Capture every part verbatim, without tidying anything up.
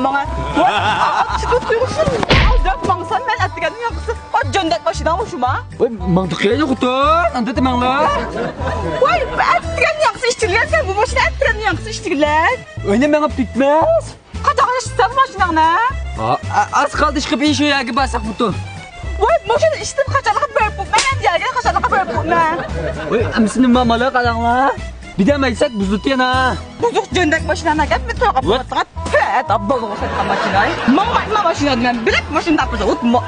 ماڭا. ۋاي، ئاچچىقى تۇيغۇسى. ئالداپ ماڭسام مەن ئەتىگەننىڭ ياقىسى. ئا، جۆندەك ماشىناڭ شۇما؟ ۋاي، ماڭدۇق يەنە خوتۇن، ئاندا دېمەڭلار. ۋاي، ئەتىگەننىڭ ياقىسى ئىچىرلەنسەن، بۇ ماشىنا ئەتىگەننىڭ ياقىسى ئىچىرلەن. ئۆينى مېڭىپ كەتمەس. قاچاقلىشىسەن ماشىناڭنى؟ ئا-، ئا-، ئاز قالدى ئىشقىپ ئىش ياكى بارساق بۇتۇ. ۋاي، ماشىنا ئىشتىن قاچانلىقى بېرىپ بوپمەن، يەرگە قاچانلىقى بېرىپ بوپمەن. ۋاي، ئەمسىنى ماما قاراڭلار. بىدەم ئەيسەك بۇزۇلدى يەنە. بۇزۇق جۆندەك ماشىنانى ئەكەپ، بىر تويغا باراتقان. پەت، ئابدالغا ئوخشاتقان ماشىنا. ماڭمايما ماشىنا دېمەن، بىلەك ماشىنا تاپىسا، ئۇ ما-،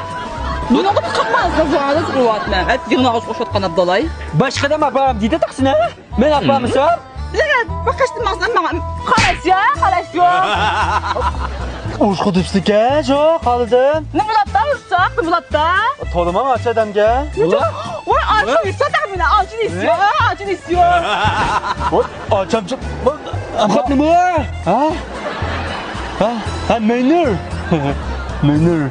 بۇنىڭغا تىقىلمايسىز، زۇۋانىز قىلىۋاتىمەن. ھەت، يىغناغا ئوخشاتقان ئابدالاي. باشقا ئادەم ئاپارام دېدى تاقسىنى. مەن ئاپارمىسام؟ بىلەك، بىر قېشتىن ماڭسام، ماڭا قاراش يا، قاراش يا. ئۇرۇشقا دۈپسىكەن شۇ خالىدىن. نېمە بولاپتا ئۇرۇشساق، نېمە بولاپتا؟ تولىماڭ ئاچا ئادەمگە. ۋاي، ئاچا دېسە، مېنى ئاچا دېسە، ئاچا دېسە. ۋاي، ئاچامچۇ. خوت نېمە؟ ھە؟ ھە؟ ھە، مەينۇر. مەينۇر.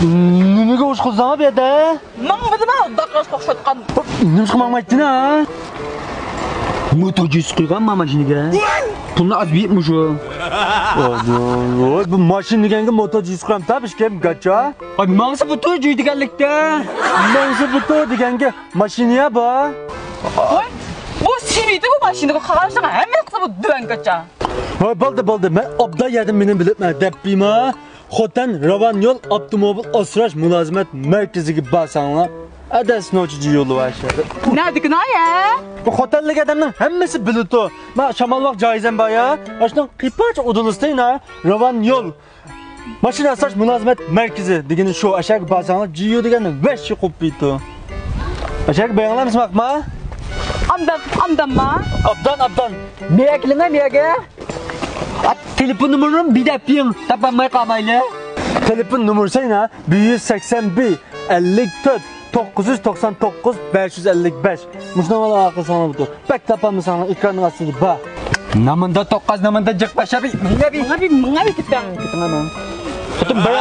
نېمىگە ئۇرۇشقا دۈپسىكەن بۇ يەردە؟ ماڭمىدىما، داققاشقا ئوخشاتقان. نېمىشقا ماڭمايتتىنا؟ موتور جىس قويغانما ماشىنىگە؟ پۇلنى ئاز بېرىپمۇ شۇ؟ ۋوي، بۇ ماشىنا دېگەنگە موتور جىس قويامتا بىشكەم گاچا؟ ئاي، ماڭسا بۇتۇ جۈي دېگەنلىكتە. ماڭسا بۇتۇ دېگەنگە ماشىنا يا بار؟ ۋوي، بۇ سىمىتى بۇ ماشىنىغا قاراشلىق ھەممە قىلسا بۇ دۈۋەن گاچا. ۋوي، بولدى، بولدى، مەن ئوبدان يەردىن مېنى بىلىپمەن دەپ بىما. خوتەن راۋان يول ئاپتوموبىل ئاسراش مۇلازىمەت مەركىزىگە بارساڭلار، ئەدەس نوچى يولى بار شەھەر. نەدىكىنا يە؟ بۇ خوتەنلىك ئادەمنىڭ ھەممىسى بىلىدۇ. ما شامالۋاق جايىزەم بار يا. ئاشۇنىڭ قىپاچ ئۇدۇلىسىدا يەنە راۋان يول ماشىنا ئاسراش مۇلازىمەت مەركىزى دېگىنى شۇ. ئەشەگە بارساڭلار، جىيو دېگەن ۋەھشىي قوپۇپ كېتىدۇ. ئەشەگە بېرىڭلارمىسىمۇ ئاقما؟ ئامدان، ئامدانما؟ ئابدان، ئابدان. مېيەگە كېلىڭە، مېيەگە. ئا، تېلېفون نومۇرۇم بىدەپپىڭ، تاپالماي قالمايلى. تېلېفون نومۇرى سەينا، بىر يۈز سەكسەن بىر، ئەللىك تۆت، توققۇز يۈز توقسان توققۇز، بەش يۈز ئەللىك بەش. مۇشۇنىڭ بىلەن ئالاقە قىلساڭلار بولىدۇ. بەك تاپالمىساڭلار، ئېكراننىڭ ئاستىدا بار. نامىندا توققاز، نامىندا جىق باشا بى. مىڭا بى. مىڭا بى، مىڭا بى كېتىڭ. كېتىڭ ئانا. خوتۇن بىر،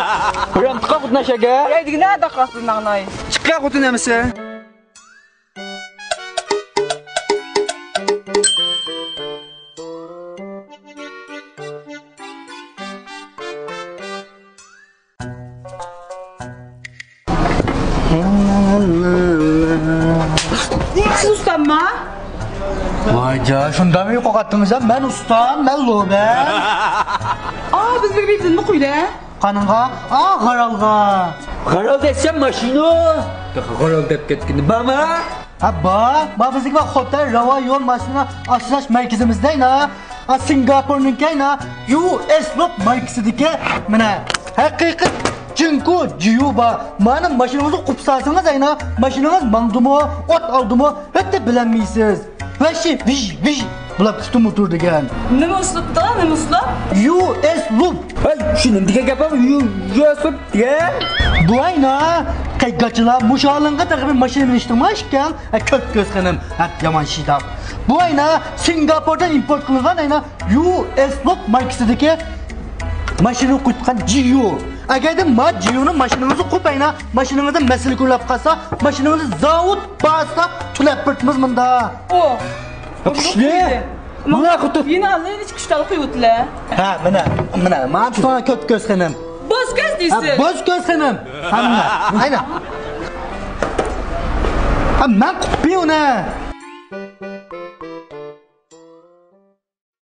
بىر ئامتىقا خوتۇن ئەشەگە. يەيدىگىنە داقاسىز ماڭلاي. چىققا خوتۇن ئەمىسە. سىز ئۇستامما؟ ۋاي جا، شۇنداقمۇ يوقاپ قاپتىڭىز ھە؟ مەن ئۇستام، مەن لوبەن. ئا، بىز بىر بىزنى قويلە. قانىڭغا؟ ئا، غارالغا. غارال دەيسەن ماشىنا. تېخى غارال دەپ كەتكىنى بارما؟ ھە، بار. بار، بىزنىڭكى بار، خوتەن راۋان يول ماشىنا ئاسراش مەركىزىمىزدە يەنە. ھە، سىنگاپورنىڭكى يەنە يۇ ئېس لوپ ماركىسىدىكى، مانا، ھەقىقىي جىنكو جىيو بار. مانا ماشىنىڭىزنى قوپسالسىڭىز يەنە، ماشىنىڭىز ماڭدىمۇ، ئوت ئالدىمۇ، ھەتتا بىلەلمەيسىز. ۋەششى ۋىژ ۋىژ بولۇپ كېتىدۇ موتور دېگەن. نېمە ئۇسلۇبتا؟ نېمە ئۇسلۇب؟ يۇ ئېس لوپ. ھەي، شۇ نېمە دېگەن گەپ بۇ؟ يۇ، يۇ ئېس لوپ دېگەن؟ بۇ ئەينا، قەيگاچىلار مۇشۇ ھالىڭغا تېخى بىر ماشىنا مىنىشتىڭما ئىكەن؟ ھە، كۆك كۆز خېنىم، ھە، يامان شىداپ. بۇ ئەينا سىنگاپوردىن ئىمپورت قىلىنغان ئەينا يۇ ئېس لوپ ماركىسىدىكى ماشىنا قۇيۇتقان جىيو. ئەگەردە ما جىيونى ماشىنىڭىزنى قۇيۇپ ئەينا، ماشىنىڭىزدا مەسىلە كۆرۈلۈپ قالسا، ماشىنىڭىزنى زاۋۇت بازىسىدا تۈلەپ بېرىمىز مۇندا. ئو، كۈچلۈك. مانا خوتۇن. يەنە ئاللىقاچان ئىچ كۈچتال قويۇۋېتىلە. ھە، مانا، مانا، مانا تۇتۇڭ كۆك كۆز خېنىم. بوز كۆز ھە، دېسە. بوز كۆز خېنىم. ھە، مانا، ئەينا. ھە، مەن قۇپپى ئۇنى.